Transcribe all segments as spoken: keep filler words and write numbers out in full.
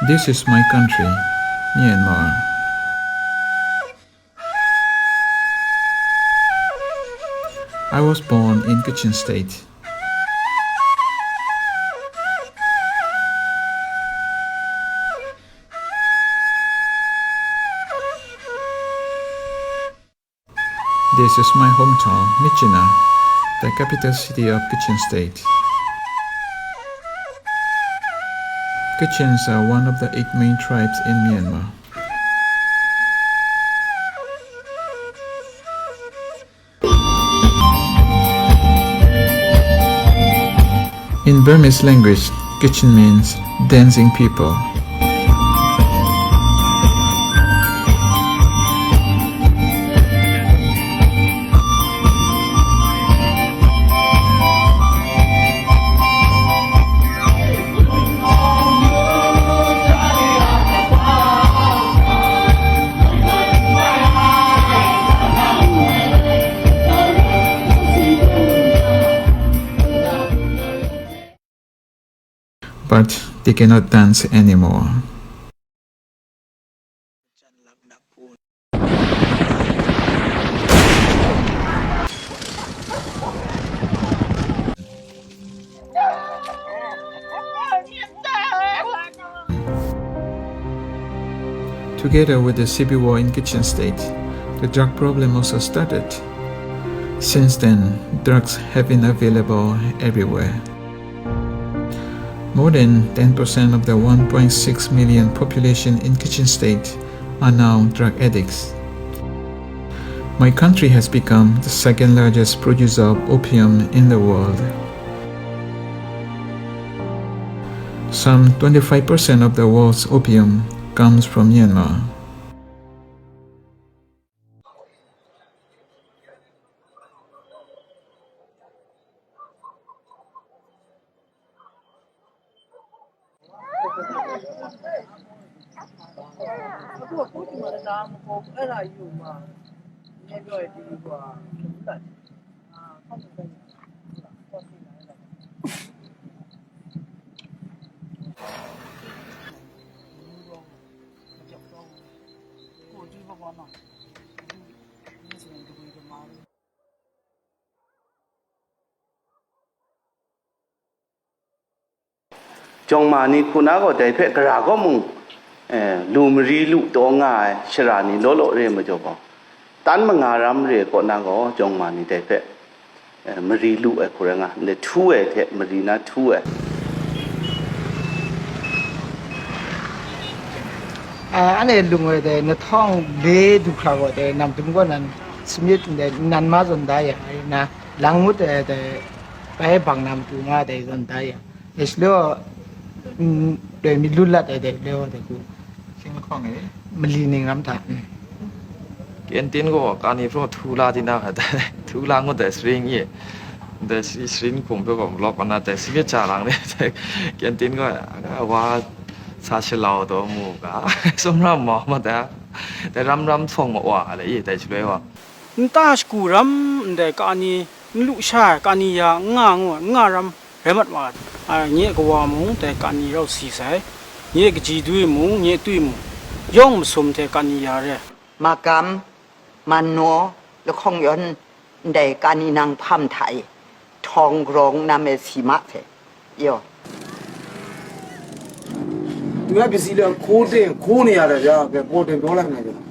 This is my country, Myanmar. I was born in Kachin State. This is my hometown, Myitkyina, the capital city of Kachin State. Kachins are one of the eight main tribes in Myanmar. In Burmese language, Kachin means dancing people. But they cannot dance anymore. Together with the civil war in Kachin State, the drug problem also started. Since then, drugs have been available everywhere. More than ten percent of the one point six million population in Kachin State are now drug addicts. My country has become the second largest producer of opium in the world. Some twenty-five percent of the world's opium comes from Myanmar. Jawng ma ni hku na gaw dai hpe gara kaw mung, eh, lu mari lu taw nga ai shara ni law law re ai majaw gaw, tan manga ram re ai kaw na gaw, jawng ma ni dai hpe, eh, mari lu ai hku rai nga, ndai htu ai hte mari na htu ai. A, anhte lung ai dai, nhtawng le du hkra gaw dai, nam dum gaw nan, smit ndai, nan ma zawn da ya, na, lang ngut ai dai, bai bang nam tu nga dai zawn da ya. Dai shalaw, mm, dai mi lu lat ai dai, le wa dai ku. Sing lahkawng e? Mali ning ram hta. Mm. Kyantin gaw kani hpung htu la di na, htu la ngut ai, sring ye. Dai si, sring hkum hpe gaw malawk na dai, si myit ja lang ni dai, kyantin gaw, a, wa sa shalau taw mu ga, sumram mau ma dai, dai ram ram sawng ma wa le, i dai shaloi wa. Nta shagu ram ndai kani, n lu sha ai kani ya, n nga ngu, n nga ram rai mat wa ai. Nye kawa mung dai kani rau si sai, nye kaji dwi mung, nye twi mung, yawng masum hte kani ya re. Magam, Mannaw, lahkawng yawn ndai kani nang hpam hta e, htawng grawng nam e si ma hte, yaw. သူများပစ္စည်းတွေခိုးတင်ခိုးနေရတယ်ဗျာ ပဲပေါ်တင်ပြောလိုက်မယ်ကျွန်တော်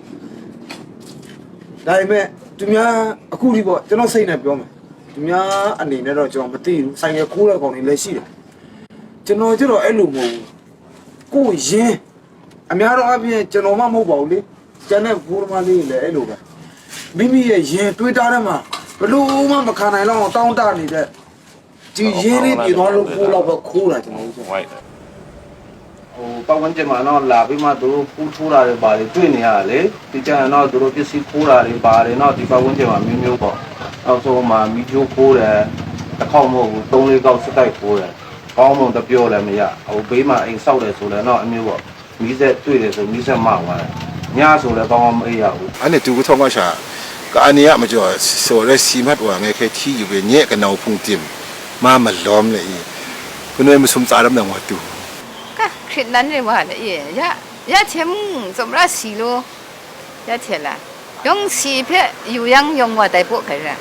ဒါပေမဲ့သူများအခုထိပေါ့ကျွန်တော်စိတ်နဲ့ပြောမယ်သူများအနေနဲ့တော့ကျွန်တော်မသိဘူးဆိုင်ကယ်ခိုးတဲ့ကောင်တွေလည်းရှိတယ်ကျွန်တော်ကျတော့အဲ့လိုမဟုတ်ဘူးကိုယ့်ရင်းအများတော့အပြင်ကျွန်တော်မှမဟုတ်ပါဘူးလေကျန်တဲ့ဘိုးသမားလေးတွေလည်းအဲ့လိုပဲမိမိရဲ့ရင်တွေးတားထဲမှာဘလို့မှမခံနိုင်တော့တောင်းတနေတဲ့ဒီရင်းလေးပြည်သွားလို့ကိုလောက်ပဲခိုးတာကျွန်တော်တို့ ဟိုပတ်ဝန်းကျင်မှာတော့လာပြီးမှသူတို့ဖူးထိုးတာတွေဘာတွေတွေ့နေရတယ်လေဒီကျရင်တော့သူတို့ပစ္စည်းခိုးတာတွေပါတယ်တော့ဒီပတ်ဝန်းကျင်မှာမျိုးမျိုးပေါ့နောက်ဆုံးမှာမီးကျိုးခိုးတယ်တစ်ခေါက်မဟုတ်ဘူးသုံးလေးခေါက်စစ်တိုက်ခိုးတယ်ကောင်းမွန်တပြောလည်းမရဟိုဘေးမှာအိမ်ဆောက်တယ်ဆိုလည်းတော့အမျိုးပေါ့မီးစက်တွေ့တယ်ဆိုမီးစက်မဝါတယ်ညဆိုလည်းကောင်းကောင်းမအိပ်ရဘူးအဲ့နဲ့တူကထောင်းကရှာကအန်နီယမကျော်စော်ရဲစီမတ်ဝါငယ်ခဲထီယူပဲညဲ့ကနောင်ဖုန်တင်မမလောမ်လေ Kanu ai masum tsa ram dang wa tu. Ka, Hkrit nan re wa la e, ya, ya hte mung tsawmra si law, ya hte la, yawng si hpe yu yang yawng wa tai paw hkai ra,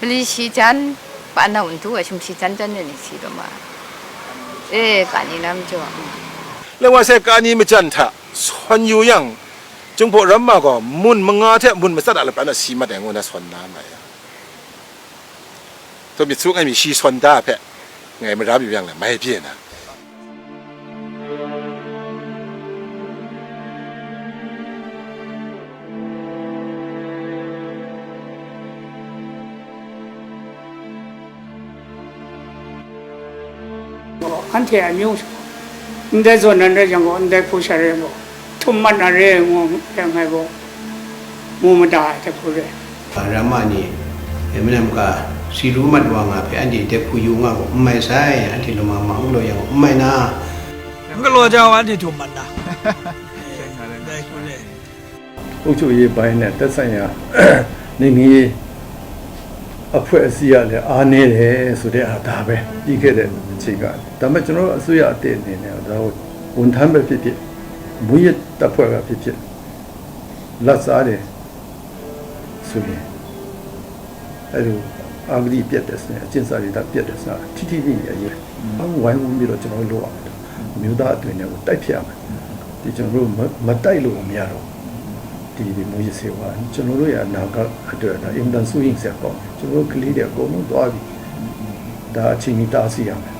mali shi jan, pa nau ntu ai shum shi jan jan ni si taw ma, e, ka ni na majaw, mm. Leng wa sai ka ni majan hta sawn yu yang, Jinghpaw ramma gaw mun manga hte mun matsat a lapran a si mat ai ngu na sawn na ma ya. Taw myit su ngai mi shi sawn da hpe ngai mara yu yang le mai bye na. Anhte amyu, ndai zawn nan rai yang gaw, ndai hku sha rai yang gaw, htum mat na re ngu yang ngai gaw, mu mada ai hte hku re. Ramma ni, e, mung lam ga, si ru mat wa nga hpe anhte dep hku yu nga gaw, n mai sai, anhte lama ma n galaw yang gaw, n mai na. N galaw jau anhte htum mat na. Ndai hku re. အုပ်ချုပ်ရေးပိုင်းနဲ့ သက်ဆိုင်ရာ နယ်မြေအဖွဲ့အစည်းကလည်း အားနည်းတယ်ဆိုတဲ့ဟာဒါပဲ ပြီးခဲ့တဲ့အချိန်က။ ဒါပေမဲ့ ကျွန်တော်တို့အစိုးရအသစ်အနေနဲ့ ဒါကို ဝန်ထမ်းပဲဖြစ်ဖြစ်၊ မူးယစ်တပ်ဖွဲ့ကဖြစ်ဖြစ်၊ လာဘ်စားတယ်ဆိုရင် အဲ့လို အဂတိပျက်တယ်ဆိုရင် အကျင့်စာရိတ္တပျက်တယ်ဆိုတာ ထိထိမိမိအရေးပဲ။ အားလုံးဝိုင်းဝန်းပြီးတော့ ကျွန်တော်တို့လုပ်ရမယ်။ အမျိုးသားအသွင်နဲ့ကို တိုက်ဖျက်ရမယ်။ ဒီကျွန်တော်တို့မ-၊ မတိုက်လို့မရတော့ဘူး။ ဒီမူးယစ်ဆေးဝါး ကျွန်တော်တို့ရဲ့အနာဂတ်အတွက်ဒါ အင်မတန်စိုးရိမ်စရာကောင်းတယ်။ ကျွန်တော်တို့ကလေးတွေအကုန်လုံးသွားပြီ။ ဒါအချိန်မီတားဆီးရမယ်။